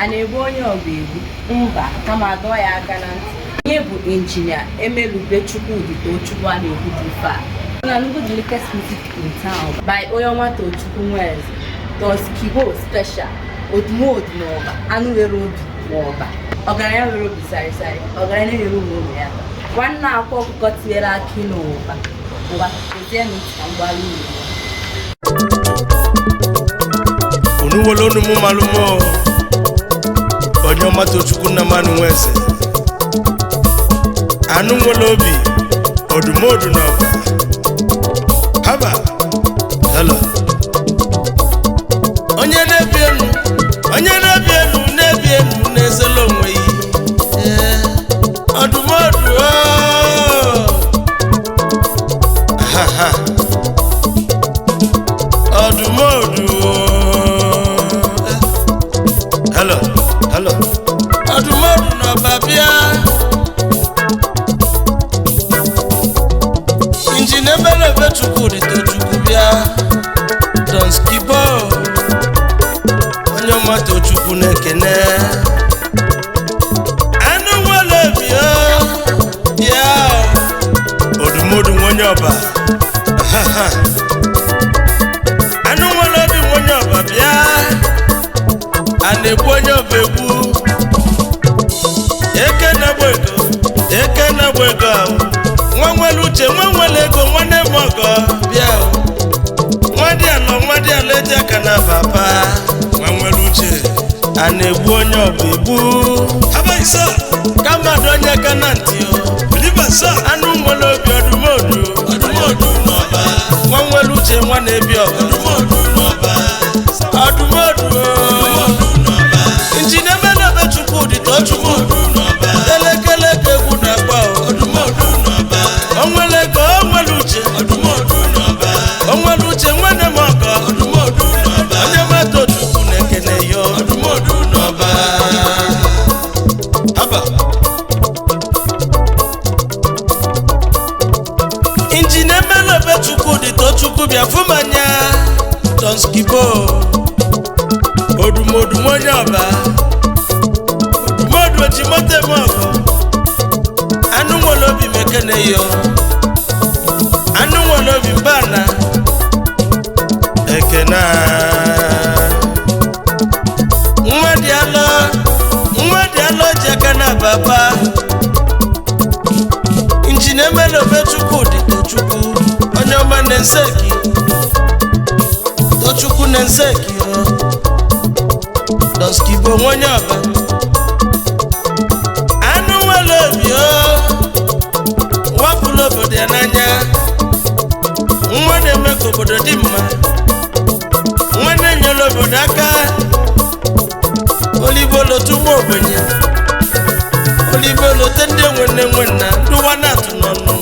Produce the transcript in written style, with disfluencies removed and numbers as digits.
A na-egbu onye ọba egbu? Mba, kama adọ ya aka na ntị. Onye bụ Injinia Emelube Chukwudi Tochukwu a na-ekwu dị ife a? Na nnukwu the latest music in town by Onyeọma Tochukwu Nweze, Toskibo Special, Odumodu n'ọba, anụ nwere obi n'ọba, ọgaranya nwere obi sarịsarị, ọgaranya nyere ụmụ ụmụ ya. Nwanne akwa ọkụkọ tinyere akị n'ụba. Ngwa, gezienụ ntị ka m gbara unu. Unu were onu mụ malụmụ onye ọma Tochukwu Nnamani Nweze, anụ nwere obi odumodu n'ọba. Haba hello. Onye na-ebi elu, onye na-ebi elu, na-ebi elu na-ezela onwe ya. Ee, odumodu ooo. Ha ha. Odumodu ooo. Hello, hello. Odumodu n'ọba bịa. Injinia Emelebe Chukwudi Tochukwu bịa. Don Skibo. Onye ọma Tochukwu na-ekene. Anụ nwere obi o, bịa. Odumodu nwa onye ọba. Anụ nwere obi nwa onye ọba bịa. A na-egbu onye ọba egbu. Eke na-agba ego, eke na-agba ego ahụ. Nwa nwere uche, nwa nwere ego, nwanne m ọgọ bịa o. Nwa dị alọ, nwa dị alọ eji aka na papa. Nwa nwere uche, a na-egbu onye ọba egbu. Kama dị onye aka na ntị o. Anụ nwere obi odumodu. Odumodu n'ọba. Nwa nwere uche, nwa na-ebi ọba. Odumodu n'ọba. Odumodu o. Injinia Emelebe Chukwudi Tochukwu. Elekele ka egwu na-agba o. O nwere ego, o nwere uche. O nwere uche, nwanne m ọgọ. Onye ma Tochukwu na-ekene ya. Haba. Injinia Emelebe Chukwudi Tochukwu bịa fụmanya. Don Skibo. Odumodu onye ọba. Odumodu oji moto eme ọgọ. Anụ nwere obi mekene yo. Anụ nwere obi mbana. Ekene a. Nwa dị alọ, nwa dị alọ ji aka na baba. Injinia Emelebe Chukwudi Tochukwu, onye ọma na-enseki. Tochukwu na-enseki o. Don Skibo nwa onye ọba. Anụ nwere obi o, wapụrụ obodo ya n'anya. Nwa na-eme ka obodo dị mma. Nwa na-enyere obodo aka. Oligbo lotu ụmụ ogbenye. Oligbo lote ndị enwe nne nwe nna, ndị ụwa na-atụ n'ọnụ.